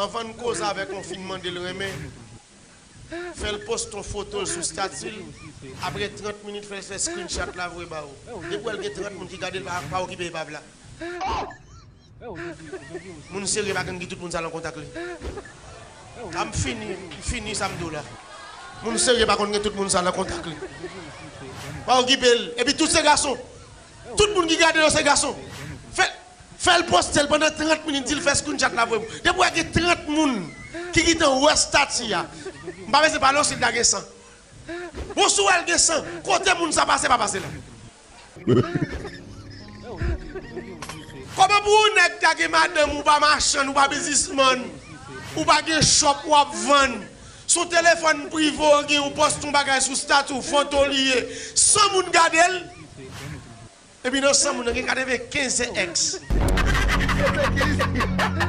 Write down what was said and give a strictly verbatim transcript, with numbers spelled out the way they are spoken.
Anvan n koze avèk yon fi n mande l renmen, fè l poste yon foto l sou stati l. Apre trant minit, fè l fè screenshot la voye ba ou. Depi w wè l gen trant moun ki gade l, pa, pa okipe epav la. Moun serye pa konn gen tout moun sa nan kontak li. A m fini, m fini sa m di w la. Moun serye pa konn gen tout moun sa nan kontak li. Pa okipe l. Epi tout se gason. Tout moun ki gade yo se gason. Fè, fè l poste l pandan trant minit, di l fè screenshot la voye m. Depi w wè gen trant moun ki gentan wè stati a, m pa bezwen pale w si l ta gen san. Bon, si w wè l gen san, kote moun sa pase pa pase la? Kòman pou yon nèg ta gen madanm, ou pa machann, ou pa biznismann, ou pa gen shop w ap vann, sou telefòn prive w gen, ou poste yon bagay sou stati w, foto li ye, san moun gade l? Epi nan san moun nan gen katrevenkenz se ex.